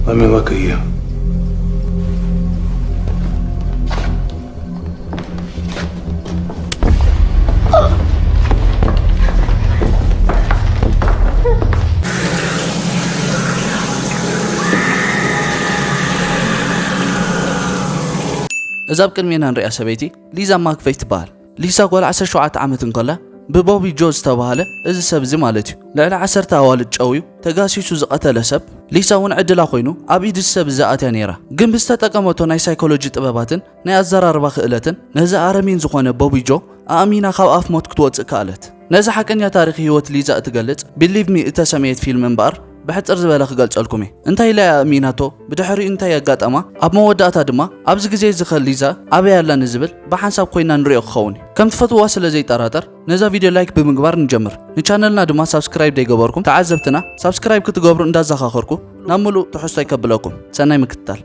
Let me look at you. እዛ ኣብ ቅድሜና ንሪኣ ሰበይቲ ሊዛ ማክቨይ ትበሃል። ሊሳ ጓል ዓሰርተ ሸውዓተ ዓመት እንከላ ብቦቢ ጆ ዝተባህለ እዚ ሰብ እዚ ማለት እዩ ልዕሊ ዓሰርተ ኣዋልድ ጨውዩ ተጋሲሱ ዝቐተለ ሰብ። ሊሳ እውን ዕድላ ኮይኑ ኣብ ኢድ እዚ ሰብ እዚ ኣትያ ነይራ። ግን ብዝተጠቀመቶ ናይ ሳይኮሎጂ ጥበባትን ናይ ኣዘራርባ ክእለትን ነዚ ኣረሜን ዝኾነ ቦቢ ጆ ኣእሚና ካብ ኣፍ ሞት ክትወፅእ ከኣለት። ነዚ ሓቀኛ ታሪኽ ህይወት ሊዛ እትገልጽ ቢሊቭ ሚ እተሰመየት ፊልም እምበኣር ብሕጽር ዝበለ ክገልጸልኩም እየ። እንታይ ኢላ እያ ኣእሚናቶ? ብድሕሪኡ እንታይ ኣጋጠማ? ኣብ መወዳእታ ድማ ኣብዚ ግዜ እዚ ከ ሊዛ ኣበይ ኣላ ንዝብል ብሓንሳብ ኮይና ንሪኦ ክኸውን እዩ። ከም ትፈትውዋ ስለ ዘይጠራጠር ነዛ ቪድዮ ላይክ ብምግባር ንጀምር። ንቻነልና ድማ ሳብስክራይብ ዘይገበርኩም ተዓዘብትና ሳብስክራይብ ክትገብሩ እንዳዘኻኸርኩ ናብ ምሉእ ትሕዝቶይ ከብለኩም። ሰናይ ምክትታል።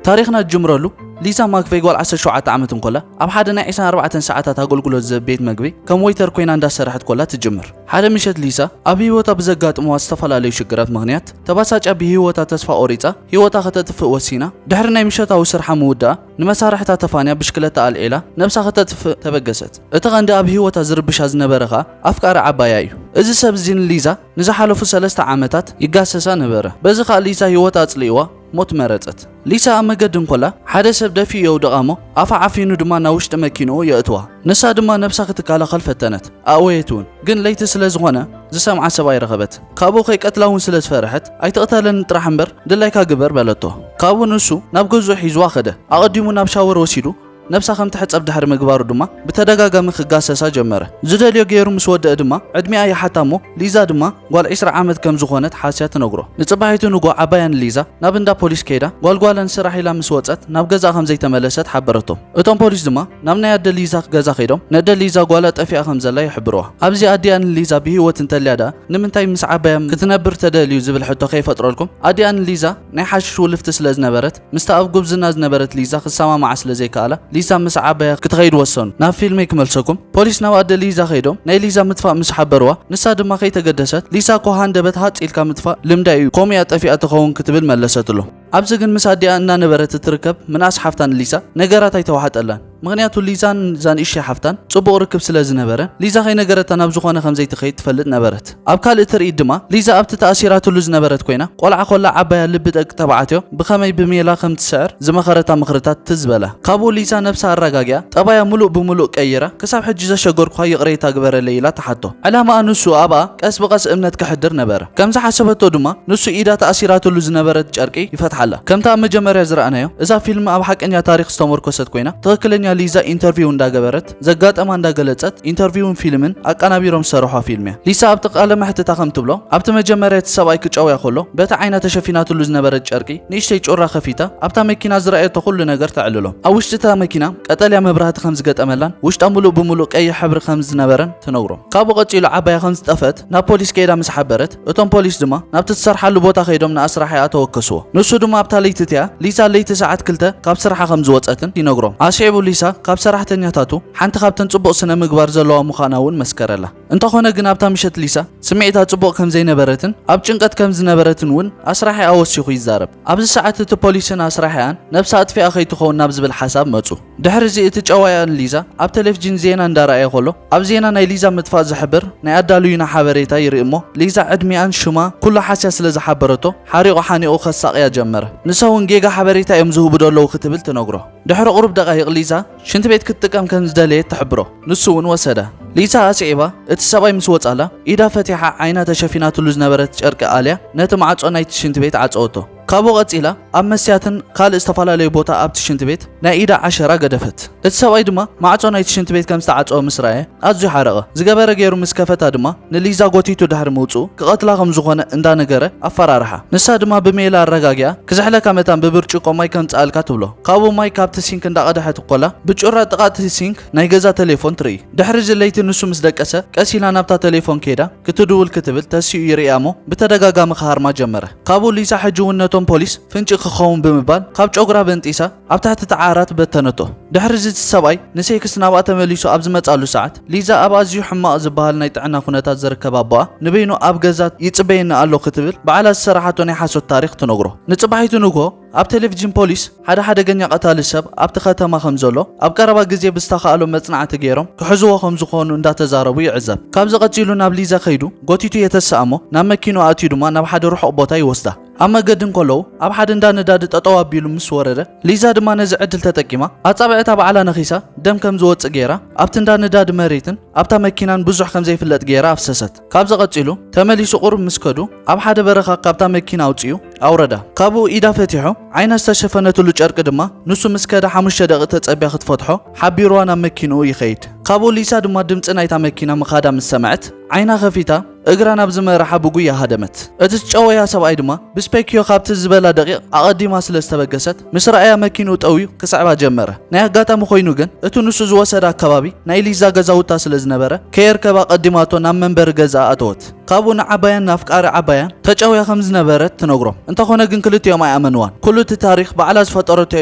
ታሪኽና ዝጅምረሉ ሊዛ ማክቨይ ጓል ዓሰርተ ሸውዓተ ዓመት እንኮላ ኣብ ሓደ ናይ ዕስራን ኣርባዕተን ሰዓታት ኣገልግሎት ዝህብ ቤት መግቢ ከም ዌይተር ኮይና እንዳሰረሐት ኮላ ትጅምር። ሓደ ምሸት ሊዛ ኣብ ህይወታ ብዘጋጥመዋ ዝተፈላለዩ ሽግራት ምኽንያት ተባሳጫ ብህይወታ ተስፋ ቆሪጻ ህይወታ ከተጥፍእ ወሲና። ድሕሪ ናይ ምሸታዊ ስርሓ ምውዳኣ ንመሳርሕታ ተፋንያ ብሽክለታ ኣልዒላ ነብሳ ከተጥፍእ ተበገሰት። እቲ ቀንዲ ኣብ ህይወታ ዝርብሻ ዝነበረ ከኣ ኣፍቃሪ ዓባያ እዩ። እዚ ሰብ እዚ ንሊዛ ንዝሓለፉ ሰለስተ ዓመታት ይጋሰሳ ነበረ። በዚ ከኣ ሊዛ ህይወታ ኣጽሊእዋ ሞት መረጸት። ሊሳ ኣብ መገዲ እንኮላ ሓደ ሰብ ደፊኡ የውድቓ እሞ ኣፋ ዓፊኑ ድማ ናብ ውሽጢ መኪንኡ የእትዋ። ንሳ ድማ ነብሳ ክትከላኸል ፈተነት፣ ኣእወየት እውን። ግን ለይቲ ስለ ዝኾነ ዝሰምዓ ሰብ ኣይረኸበት። ካብኡ ከይቀትላ እውን ስለ ዝፈርሐት ኣይትቕተለኒ ጥራሕ እምበር ድላይካ ግበር በለቶ። ካብኡ ንሱ ናብ ገዝኡ ሒዝዋ ኸደ። ኣቐዲሙ ናብ ሻወር ወሲዱ ነብሳ ከም ትሕጸብ ድሕሪ ምግባሩ ድማ ብተደጋጋሚ ክጋሰሳ ጀመረ። ዝደልዮ ገይሩ ምስ ወደአ ድማ ዕድሚኣ ይሓታ እሞ ሊዛ ድማ ጓል ዕስራ ዓመት ከም ዝኾነት ሓስያ ትነግሮ። ንጽባሒቱ ንጎ ዓባያ ንሊዛ ናብ እንዳ ፖሊስ ከይዳ ጓልጓለን ስራሕ ኢላ ምስ ወጸት ናብ ገዛኣ ከም ዘይተመለሰት ሓበረቶም። እቶም ፖሊስ ድማ ናብ ናይ ኣደ ሊዛ ገዛ ከይዶም ነደ ሊዛ ጓላ ጠፊኣ ከም ዘላ ይሕብርዋ። ኣብዚ ኣዲኣ ንሊዛ ብህይወት እንተልያ ደኣ ንምንታይ ምስ ዓባያ ክትነብር ተደልዩ ዝብል ሕቶ ከይፈጥረልኩም ኣዲኣ ንሊዛ ናይ ሓሽሽ ውልፍቲ ስለ ዝነበረት ምስታ ኣብ ጉብዝና ዝነበረት ሊዛ ክሰማማዓ ስለ ዘይከኣላ ሊዛ ምስ ዓባያ ክትኸይድ ወሰኑ። ናብ ፊልመይ ክመልሰኩም። ፖሊስ ናብ ኣደ ሊዛ ከይዶም ናይ ሊዛ ምጥፋእ ምስ ሓበርዋ ንሳ ድማ ከይተገደሰት ሊዛ እኮ ሃንደበት ሃጽ ኢልካ ምጥፋእ ልምዳ እዩ፣ ከምኡ እያ ጠፊኣ ትኸውን ክትብል መለሰትሎም። ኣብዚ ግን ምስ ኣዲኣ እናነበረት እትርከብ ምንኣስ ሓፍታ ንሊዛ ነገራት ኣይተዋሓጠላን። ምኽንያቱ ሊዛን እዛ ንእሽተይ ሓፍታን ጽቡቕ ርክብ ስለ ዝነበረ ሊዛ ከይነገረታ ናብ ዝኾነ ከም ዘይትኸይድ ትፈልጥ ነበረት። ኣብ ካልእ ትርኢት ድማ ሊዛ ኣብቲ ተኣሲራትሉ ዝነበረት ኮይና ቆልዓ ኮላ ዓባያ ልቢ ደቂ ተባዕትዮ ብኸመይ ብሜላ ከም ትስዕር ዝመኸረታ ምኽርታት ትዝ በላ። ካብኡ ሊዛ ነብሳ ኣረጋጊኣ ጠባያ ምሉእ ብምሉእ ቀይራ ክሳብ ሕጂ ዘሸገርኩኻ ይቕሬታ ግበረለይ ኢላ ትሓቶ። ዕላማኣ ንሱ ኣብኣ ቀስ ብቐስ እምነት ከሕድር ነበረ። ከም ዝሓሰበቶ ድማ ንሱ ኢዳ ተኣሲራትሉ ዝነበረት ጨርቂ ይፈትሓላ። ከምቲ ኣብ መጀመርያ ዝረኣናዮ እዛ ፊልም ኣብ ሓቀኛ ታሪኽ ዝተመርኮሰት ኮይና ትኽክለኛ ሊዛ ኢንተርቪው እንዳገበረት ዘጋጠማ እንዳገለጸት ኢንተርቪውን ፊልምን ኣቀናቢሮም ዝሰርሖ ፊልም እያ። ሊሳ ኣብቲ ቃለ መሕትታ ከም ትብሎ ኣብቲ መጀመርያ እቲ ሰብኣይ ክጨውያ ከሎ በቲ ዓይና ተሸፊናትሉ ዝነበረት ጨርቂ ንእሽተይ ጩራ ከፊታ ኣብታ መኪና ዝረኣየቶ ኩሉ ነገር ተዕልሎ። ኣብ ውሽጢ እታ መኪና ቀጠልያ መብራህቲ ከም ዝገጠመላን ውሽጣ ምሉእ ብምሉእ ቀይሕ ሕብሪ ከም ዝነበረን ትነግሮ። ካብኡ ቀጺሉ ዓባያ ከም ዝጠፍአት ናብ ፖሊስ ከይዳ ምስ ሓበረት እቶም ፖሊስ ድማ ናብቲ ትሰርሓሉ ቦታ ከይዶም ንኣስራሒኣ ተወከስዎ። ንሱ ድማ ኣብታ ለይቲ እቲኣ ሊዛ ለይቲ ሰዓት ክልተ ካብ ስርሓ ከም ዝወጸትን ይነግሮም። ኣስዒቡ ሊሳ ካብ ሰራሕተኛታቱ ሓንቲ ካብተን ጽቡቕ ስነ ምግባር ዘለዋ ምዃና እውን መስከረላ። እንተኾነ ግን ኣብታ ምሸት ሊሳ ስምዒታ ጽቡቕ ከም ዘይነበረትን ኣብ ጭንቀት ከም ዝነበረትን እውን ኣስራሒኣ ወሲኹ ይዛረብ። ኣብዚ ሰዓት እቲ ፖሊስን ኣስራሒኣን ነብሳ ኣጥፊኣ ከይትኸውን ናብ ዝብል ሓሳብ መጹ። ድሕሪ እዚ እቲ ጨዋያ ንሊዛ ኣብ ቴሌቪዥን ዜና እንዳረኣየ ከሎ ኣብ ዜና ናይ ሊዛ ምጥፋእ ዝሕብር ናይ ኣዳልዩና ሓበሬታ ይርኢ እሞ ሊዛ ዕድሚኣን ሽማ ኩሉ ሓስያ ስለ ዝሓበረቶ ሓሪቑ ሓኒቑ ከሳቕያ ጀመረ። ንሳ እውን ጌጋ ሓበሬታ እዮም ዝህቡ ዘለዉ ክትብል ትነግሮ። ድሕሪ ቁሩብ ደቓይቕ ሊዛ ሽንቲ ቤት ክትጥቀም ከም ዝደለየት ትሕብሮ። ንሱ እውን ወሰዳ። ሊዛ ኣስዒባ እቲ ሰብኣይ ምስ ወጻላ ኢዳ ፈቲሓ ዓይና ተሸፊናትሉ ዝነበረት ጨርቂ ኣልያ ነቲ ማዕጾ ናይቲ ሽንቲ ቤት ዓጸወቶ። ካብኡ ቀጺላ ኣብ መስትያትን ካልእ ዝተፈላለዩ ቦታ ኣብቲ ሽንቲ ቤት ናይ ኢዳ ዓሸራ ገደፈት። እቲ ሰብኣይ ድማ ማዕጾ ናይቲ ሽንቲ ቤት ከም ዝተዓጸወ ምስ ረኣየ ኣዝዩ ሓረቐ። ዝገበረ ገይሩ ምስ ከፈታ ድማ ንሊዛ ጎቲቱ ድሕሪ ምውጽኡ ክቐትላ ከም ዝኾነ እንዳነገረ ኣፈራርሓ። ንሳ ድማ ብሜላ ኣረጋጊኣ ክዝሕለካ መታን ብብርጭቆ ማይ ከምጽኣልካ ትብሎ። ካብኡ ማይ ካብቲ ሲንክ እንዳቐድሐት እኮላ ብጩራ ጥቓ እቲ ሲንክ ናይ ገዛ ቴሌፎን ትርኢ። ድሕሪ እዚ ለይቲ ንሱ ምስ ደቀሰ ቀስ ኢላ ናብታ ቴሌፎን ከይዳ ክትድውል ክትብል ተሲኡ ይርእያ እሞ ብተደጋጋሚ ክሃርማ ጀመረ። ካብኡ ሊዛ ሕጂ እውን ነቱ እቶም ፖሊስ ፍንጭ ክኸውን ብምባል ካብ ጨጉራ በንጢሳ ኣብ ትሕቲ ተዓራት በተነቶ። ድሕሪ እዚ እቲ ሰብኣይ ንሴክስ ናብኣ ተመሊሱ ኣብ ዝመጻሉ ሰዓት፣ ሊዛ ኣብ ኣዝዩ ሕማቕ ዝበሃል ናይ ጥዕና ኩነታት ዝርከብ ኣቦኣ ንበይኑ ኣብ ገዛ ይጽበየኒ ኣሎ ክትብል ባዕላ ዝሰራሓቶ ናይ ሓሶት ታሪኽ ትነግሮ። ንጽባሒቱ ንግሆ ኣብ ቴሌቪዥን ፖሊስ ሓደ ሓደገኛ ቀታሊ ሰብ ኣብቲ ከተማ ከም ዘሎ ኣብ ቀረባ ግዜ ብዝተኻእሎ መጽናዕቲ ገይሮም ክሕዝዎ ከም ዝኾኑ እንዳተዛረቡ ይዕዘብ። ካብዚ ቀጺሉ ናብ ሊዛ ከይዱ ጎቲቱ የተስኣ እሞ ናብ መኪኑ ኣእትዩ ድማ ናብ ሓደ ርሑቕ ቦታ ይወስዳ። ኣብ መገዲ እንከለዉ ኣብ ሓደ እንዳ ነዳዲ ጠጠው ኣቢሉ ምስ ወረደ፣ ሊዛ ድማ ነዚ ዕድል ተጠቂማ ኣጻብዕታ ባዕላ ነኺሳ ደም ከም ዝወጽእ ገይራ ኣብቲ እንዳ ነዳዲ መሬትን ኣብታ መኪናን ብዙሕ ከም ዘይፍለጥ ገይራ ኣፍሰሰት። ካብዚ ቀጺሉ ተመሊሱ ቁሩብ ምስ ከዱ ኣብ ሓደ በረኻ ካብታ መኪና ኣውጺኡ ኣውረዳ። ካብኡ ኢዳ ፈቲሑ ዓይና ዝተሸፈነትሉ ጨርቂ ድማ ንሱ ምስ ከደ ሓሙሽተ ደቂቕ ተጸቢያ ክትፈትሖ ሓቢርዋ ናብ መኪንኡ ይኸይድ። ካብኡ ሊዛ ድማ ድምጺ ናይታ መኪና ምኻዳ ምስ ሰምዐት ዓይና ከፊታ እግራ ናብ ዝመርሓ ብጉያ ሃደመት። እቲ ዝጨወያ ሰብኣይ ድማ ብስፔክዮ ካብቲ ዝበላ ደቂቕ ኣቐዲማ ስለ ዝተበገሰት ምስ ረኣያ መኪንኡ ጠውዩ ክስዕባ ጀመረ። ናይ ኣጋጣሚ ኮይኑ ግን እቲ ንሱ ዝወሰዳ ኣከባቢ ናይ ሊዛ ገዛውታ ስለ ዝነበረ ከየርከባ ኣቐዲማቶ ናብ መንበሪ ገዛኣ ኣተወት። ካብኡ ንዓባያን ንኣፍቃሪ ዓባያን ተጨውያ ከም ዝነበረት ትነግሮም። እንተኾነ ግን ክልቲኦም ኣይኣመንዋን። ኩሉ እቲ ታሪኽ ባዕላ ዝፈጠረቶ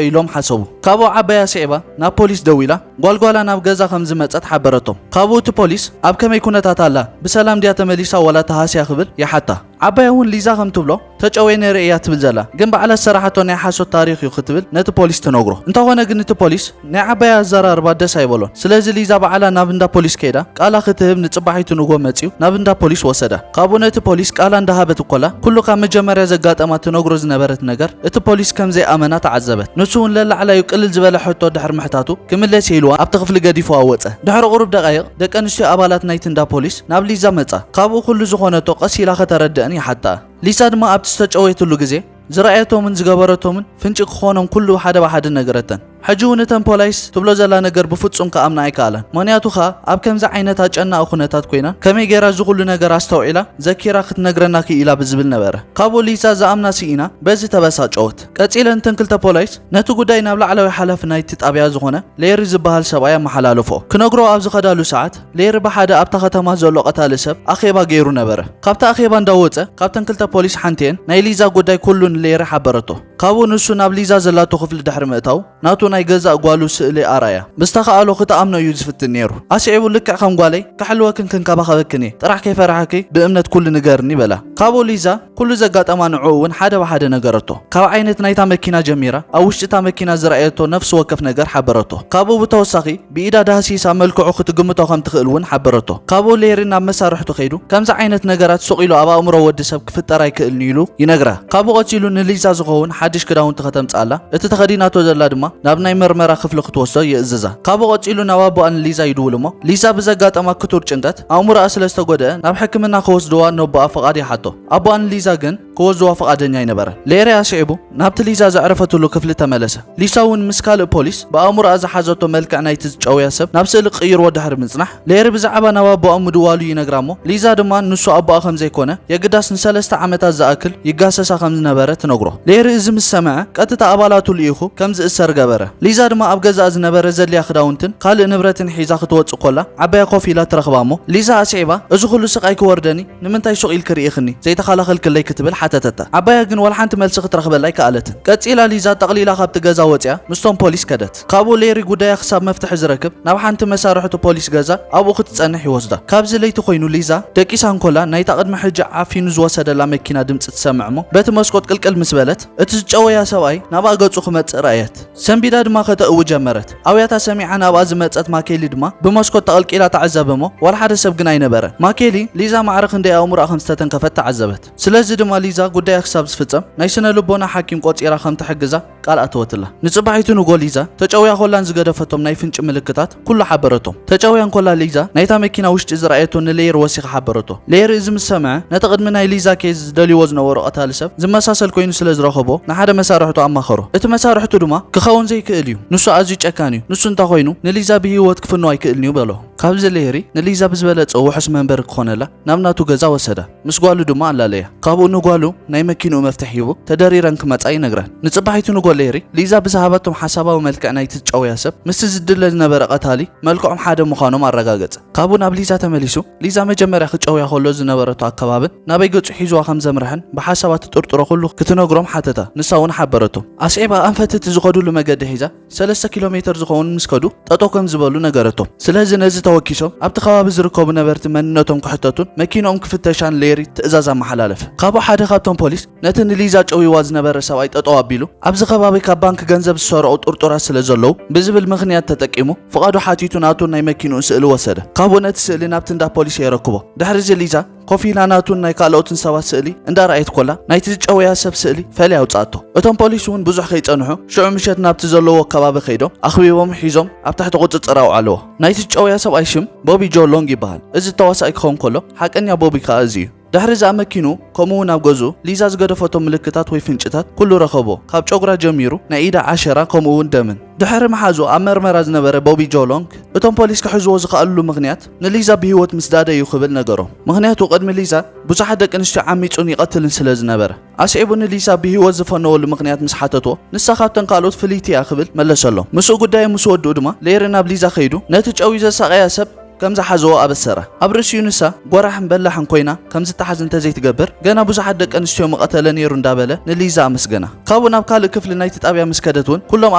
ኢሎም ሓሰቡ። ካብኡ ዓባያ ስዒባ ናብ ፖሊስ ደዊላ ጓልጓላ ናብ ገዛ ከም ዝመጸት ሓበረቶም። ካብኡ እቲ ፖሊስ ኣብ ከመይ ኩነታት ኣላ፣ ብሰላም ድያ ተመሊሳ ዋላ ተሃስያ ክብል ይሓታ። ዓባያ እውን ሊዛ ከም ትብሎ ተጨውየ ነይረ እያ ትብል ዘላ፣ ግን ባዕላ ዝሰራሓቶ ናይ ሓሶት ታሪኽ እዩ ክትብል ነቲ ፖሊስ ትነግሮ። እንተኾነ ግን እቲ ፖሊስ ናይ ዓባያ ኣዘራርባ ደስ ኣይበሎን። ስለዚ ሊዛ ባዕላ ናብ እንዳ ፖሊስ ከይዳ ቃላ ክትህብ ንጽባሒቱ ንግሆ መጺኡ ናብ እንዳ ፖሊስ ወሰዳ። ካብኡ ነቲ ፖሊስ ቃላ እንዳሃበት እኮላ ኩሉ ካብ መጀመርያ ዘጋጠማ ትነግሮ ዝነበረት ነገር እቲ ፖሊስ ከም ዘይኣመና ተዓዘበት። ንሱ እውን ለላዕላዩ ቅልል ዝበለ ሕቶ ድሕሪ ምሕታቱ ክምለስ ኢልዋ ኣብቲ ክፍሊ ገዲፍዋ ወጸ። ድሕሪ ቁሩብ ደቃይቕ ደቂ ኣንስትዮ ኣባላት ናይቲ እንዳ ፖሊስ ናብ ሊዛ መጻ። ካብኡ ኩሉ ዝኾነቶ ቀስ ኢላ ከተረድአን ይሓትኣ። ሊዛ ድማ ኣብቲ ዝተጨወየትሉ ግዜ ዝረኣየቶምን ዝገበረቶምን ፍንጪ ክኾኖም ኩሉ ሓደ ብሓደ ነገረተን። ሕጂ እውን እተን ፖላይስ ትብሎ ዘላ ነገር ብፍጹም ክኣምና ኣይከኣላን። ምኽንያቱ ኸኣ ኣብ ከምዚ ዓይነት ኣጨናቒ ኩነታት ኮይና ከመይ ገይራ እዚ ኩሉ ነገር ኣስተውዒላ ዘኪራ ክትነግረና ክኢላ ብዝብል ነበረ። ካብኡ ሊዛ ዝኣምና ስኢና በዚ ተበሳጨወት። ቀጺለን እተን ክልተ ፖላይስ ነቲ ጉዳይ ናብ ላዕለዋይ ሓላፊ ናይቲ ጣብያ ዝኾነ ሌሪ ዝበሃል ሰብኣይ ኣመሓላለፎ። ክነግሮ ኣብ ዝኸዳሉ ሰዓት ሌሪ ብሓደ ኣብታ ከተማ ዘሎ ቀታሊ ሰብ ኣኼባ ገይሩ ነበረ። ካብቲ ኣኼባ እንዳወጸ ካብተን ክልተ ፖሊስ ሓንቲኤን ናይ ሊዛ ጉዳይ ኩሉ ንሌሪ ሓበረቶ። ካብኡ ንሱ ናብ ሊዛ ዘላቶ ክፍሊ ድሕሪ ምእታው ናቱ ናይ ገዛእ ጓሉ ስእሊ ኣርኣያ። ብዝተኻእሎ ክትኣምኖ እዩ ዝፍትን ነይሩ። ኣስዒቡ ልክዕ ከም ጓለይ ክሕልወክን ክንከባኸበክን እየ፣ ጥራሕ ከይፈራሕኪ ብእምነት ኩሉ ንገርኒ በላ። ካብኡ ሊዛ ኩሉ ዘጋጠማ ንዕኡ እውን ሓደ ብሓደ ነገረቶ። ካብ ዓይነት ናይታ መኪና ጀሚራ ኣብ ውሽጢ እታ መኪና ዝረኣየቶ ነፍሲ ወከፍ ነገር ሓበረቶ። ካብኡ ብተወሳኺ ብኢዳ ዳህሲሳ መልክዑ ክትግምቶ ከም ትኽእል እውን ሓበረቶ። ካብኡ ሌሪ ናብ መሳርሕቱ ከይዱ ከምዚ ዓይነት ነገራት ሱቕ ኢሉ ኣብ ኣእምሮ ወዲ ሰብ ክፍጠር ኣይክእልን ኢሉ ይነግራ። ካብኡ ቀጺሉ ንሊዛ ዝኸውን ሓድሽ ክዳውንቲ ከተምጽኣላ እቲ ተኸዲናቶ ዘላ ድማ ናብ ናይ መርመራ ክፍሊ ክትወስዶ ይእዝዛ። ካብኡ ቀጺሉ ናብ ኣቦኣ ንሊዛ ይድውል እሞ ሊዛ ብዘጋጠማ ክቱር ጭንቀት ኣእምሮኣ ስለ ዝተጎደአ ናብ ሕክምና ክወስድዋ ነቦኣ ፍቓድ ይሓቶ። ኣቦኣ ንሊዛ ግን ክወስድዋ ፍቓደኛ ኣይነበረን። ሌሪ ኣስዒቡ ናብቲ ሊዛ ዘዕረፈትሉ ክፍሊ ተመለሰ። ሊዛ እውን ምስ ካልእ ፖሊስ ብኣእምሮኣ ዝሓዘቶ መልክዕ ናይቲ ዝጨውያ ሰብ ናብ ስእሊ ክቕይርዎ ድሕሪ ምጽናሕ ሌሪ ብዛዕባ ናብ ኣቦኣ ምድዋሉ ይነግራ እሞ ሊዛ ድማ ንሱ ኣቦኣ ከም ዘይኮነ የግዳስ ንሰለስተ ዓመታት ዝኣክል ይጋሰሳ ከም ዝነበረ ትነግሮ። ሌሪ እዚ ምስ ሰምዐ ቀጥታ ኣባላቱ ልኢኹ ከም ዝእሰር ገበረ። ሊዛ ድማ ኣብ ገዛኣ ዝነበረ ዘድልያ ክዳውንትን ካልእ ንብረትን ሒዛ ክትወጽእ ኮላ ዓባያ ኮፍ ኢላ ትረኽባ እሞ ሊዛ ኣስዒባ እዚ ኩሉ ስቓይ ክወርደኒ ንምንታይ ሱቕ ኢልኪ ርኢኽኒ ዘይተኸላኸልክለይ ክትብል ሓተተታ። ዓባያ ግን ዋላ ሓንቲ መልሲ ክትረኽበላ ኣይከኣለትን። ቀጺላ ሊዛ ጠቕሊላ ካብቲ ገዛ ወጺኣ ምስቶም ፖሊስ ከደት። ካብኡ ሌሪ ጉዳያ ክሳብ መፍትሒ ዝረክብ ናብ ሓንቲ መሳርሕቱ ፖሊስ ገዛ ኣብኡ ክትጸንሕ ይወስዳ። ካብዚ ለይቲ ኮይኑ ሊዛ ደቂሳ እንኮላ ናይታ ቅድሚ ሕጂ ዓፊኑ ዝወሰደላ መኪና ድምጺ ትሰምዕ እሞ በቲ መስኮት ቅልቅል ምስ በለት እቲ ዝጨወያ ሰብኣይ ናብኣ ገጹ ክመጽእ ረኣየት። ሰንቢዳ ድማ ከተእዊ ጀመረት። ኣውያታ ሰሚዓ ናብኣ ዝመጸት ማኬሊ ድማ ብመስኮት ተቐልቂላ ተዕዘብ እሞ ዋላ ሓደ ሰብ ግን ኣይነበረን። ማኬሊ ሊዛ ማዕረ ክንደይ ኣእምሮኣ ከም ዝተተንከፈት ተዓዘበት። ስለዚ ድማ ሊዛ ጉዳያ ክሳብ ዝፍጸም ናይ ስነ ልቦና ሓኪም ቆጺራ ከም ትሕግዛ ቃል ኣተወትላ። ንጽባሒቱ ንጎ ሊዛ ተጨውያ ኮላን ዝገደፈቶም ናይ ፍንጪ ምልክታት ኩሉ ሓበረቶም። ተጨውያ እንኮላ ሊዛ ናይታ መኪና ውሽጢ ዝረኣየቶ ንሌየር ወሲኻ ሓበረቶ። ሌየር እዚ ምስ ሰምዐ ነቲ ቅድሚ ናይ ሊዛ ኬዝ ዝደልይዎ ዝነበሩ ቀታሊ ሰብ ዝመሳሰል ኮይኑ ስለ ዝረኸቦ ንሓደ መሳርሕቱ ኣማኸሮ። እቲ መሳርሕቱ ድማ ክኸውን ዘይክእል እዩ፣ ንሱ ኣዝዩ ጨካን እዩ፣ ንሱ እንተኾይኑ ንሊዛ ብህይወት ክፍንዋ ኣይክእልን እዩ በሎ። ኣብዚ ሌሪ ንሊዛ ብዝበለጸ ውሑስ መንበሪ ክኾነላ ናብ ናቱ ገዛ ወሰዳ። ምስ ጓሉ ድማ ኣላለያ። ካብኡ ንጓሉ ናይ መኪንኡ መፍትሕ ሂቡ ተደሪረን ክመጻ ይነግረን። ንጽባሒቱ ንጎ ሌሪ ሊዛ ብዝሃበቶም ሓሳባዊ መልክዕ ናይቲ ዝጨውያ ሰብ ምስቲ ዝድለ ዝነበረ ቀታሊ መልክዖም ሓደ ምዃኖም ኣረጋገጸ። ካብኡ ናብ ሊዛ ተመሊሱ ሊዛ መጀመርያ ክጨውያ ከሎ ዝነበረቶ ኣከባብን ናበይ ገጹ ሒዝዋ ከም ዘምርሐን ብሓሳባት ትጥርጥሮ ኩሉ ክትነግሮም ሓተታ። ንሳ እውን ሓበረቶ። ኣስዒባ ኣንፈት እቲ ዝኸዱሉ መገዲ ሒዛ ሰለስተ ኪሎ ሜተር ዝኸውን ምስ ከዱ ጠጠው ከም ዝበሉ ነገረቶም። ስለዚ ነዚ ተወኪሶም ኣብቲ ከባቢ ዝርከቡ ነበርቲ መንነቶም ክሕተቱን መኪንኦም ክፍተሻን ሌሪ ትእዛዝ ኣመሓላለፈ። ካብኡ ሓደ ካብቶም ፖሊስ ነቲ ንሊዛ ጨውይዋ ዝነበረ ሰብኣይ ጠጠው ኣቢሉ ኣብዚ ከባቢ ካብ ባንክ ገንዘብ ዝሰረቑ ጥርጡራት ስለ ዘለዉ ብዝብል ምኽንያት ተጠቂሙ ፍቓዱ ሓቲቱ ናቱን ናይ መኪንኡን ስእሊ ወሰደ። ካብኡ ነቲ ስእሊ ናብቲ እንዳ ፖሊስ የረክቦ። ድሕሪ እዚ ሊዛ ኮፍ ኢላ ናቱን ናይ ካልኦትን ሰባት ስእሊ እንዳረኣየት ኮላ ናይቲ ዝጨወያ ሰብ ስእሊ ፈልያ ኣውጻኣቶ። እቶም ፖሊስ እውን ብዙሕ ከይጸንሑ ሽዑ ምሸት ናብቲ ዘለዎ ከባቢ ከይዶም ኣኽቢቦም ሒዞም ኣብ ትሕቲ ቁጽጽር ኣውዓልዎ። ናይቲ ዝጨወያ ሰብኣይ ሽም ቦቢ ጆ ሎንግ ይበሃል። እዚ ተዋሳኣይ ክኸውን ከሎ ሓቀኛ ቦቢ ከኣ እዚ እዩ። ድሕሪ እዚ ኣብ መኪኑ ከምኡ እውን ኣብ ገዝኡ ሊዛ ዝገደፈቶ ምልክታት ወይ ፍንጭታት ኩሉ ረኸቦ። ካብ ጨጉራ ጀሚሩ ናይ ኢዳ ዓሸራ ከምኡ እውን ደምን። ድሕሪ ምሓዙ ኣብ መርመራ ዝነበረ ቦቢ ጆ ሎንግ እቶም ፖሊስ ክሕዝዎ ዝኸኣልሉ ምኽንያት ንሊዛ ብህይወት ምስ ዳደ እዩ ክብል ነገሮም። ምኽንያቱ ቅድሚ ሊዛ ብዙሓት ደቂ ኣንስትዮ ዓሚጹን ይቐትልን ስለ ዝነበረ። ኣስዒቡ ንሊዛ ብህይወት ዝፈነወሉ ምኽንያት ምስ ሓተትዎ ንሳ ካብተን ካልኦት ፍልይቲ እያ ክብል መለሰሎም። ምስኡ ጉዳዮም ምስ ወድኡ ድማ ሌሪ ናብ ሊዛ ከይዱ ነቲ ጨውዩ ዘሳቐያ ሰብ ከም ዝሓዘዎ ኣበሰራ። ኣብ ርእሲኡ ንሳ ጎራሕን በላሕን ኮይና ከም ዝተሓዝ እንተዘይትገብር ገና ብዙሓት ደቂ ኣንስትዮ ምቐተለ ነይሩ እንዳበለ ንሊዛ ኣመስገና። ካብኡ ናብ ካልእ ክፍሊ ናይቲ ጣብያ ምስ ከደት እውን ኩሎም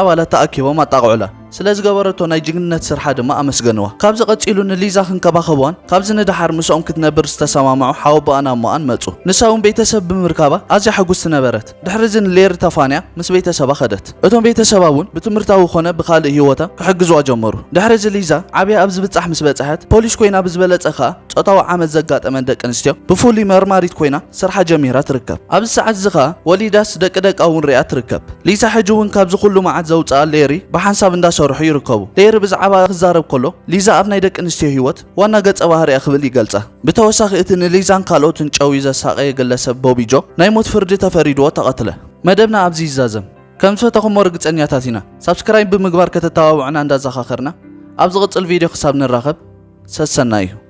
ኣባላት ተኣኪቦም ኣጣቕዑላ። ስለ ዝገበረቶ ናይ ጅግንነት ስርሓ ድማ ኣመስገንዋ። ካብዚ ቀጺሉ ንሊዛ ክንከባኸብዋን ካብዚ ንደሓር ምስኦም ክትነብር ዝተሰማምዑ ሓወቦኣን ኣሞኣን መጹ። ንሳ እውን ቤተሰብ ብምርካባ ኣዝያ ሕጉስቲ ነበረት። ድሕሪ እዚ ንሌሪ ተፋንያ ምስ ቤተሰባ ከደት። እቶም ቤተሰባ እውን ብትምህርታዊ ኮነ ብኻልእ ህይወታ ክሕግዝዋ ጀመሩ። ድሕሪ እዚ ሊዛ ዓብያ ኣብ ዝብጻሕ ምስ በጽሐት ፖሊስ ኮይና ብዝበለጸ ከኣ ጾታዊ ዓመት ዘጋጠመን ደቂ ኣንስትዮ ብፍሉይ መርማሪት ኮይና ስርሓ ጀሚራ ትርከብ። ኣብዚ ሰዓት እዚ ከኣ ወሊዳስ ደቂ ደቃ እውን ሪኣ ትርከብ። ሊዛ ሕጂ እውን ካብዚ ኩሉ መዓት ዘውጽኣ ሌሪ ብሓንሳብ እንዳሰርሑ ይርከቡ። ሌሪ ብዛዕባ ክዛረብ ከሎ ሊዛ ኣብ ናይ ደቂ ኣንስትዮ ህይወት ዋና ገጸ ባህሪ እያ ክብል ይገልጻ። ብተወሳኺ እቲ ንሊዛን ካልኦትን ጨውዩ ዘሳቐየ ግለሰብ ቦቢ ጆ ናይ ሞት ፍርዲ ተፈሪድዎ ተቐትለ። መደብና ኣብዚ ይዛዘም። ከም ዝፈተኹሞ ርግጸኛታት ኢና። ሳብስክራይብ ብምግባር ከተተባብዑና እንዳዘኻኸርና ኣብ ዝቕጽል ቪድዮ ክሳብ ንራኸብ ሰሰናዩ።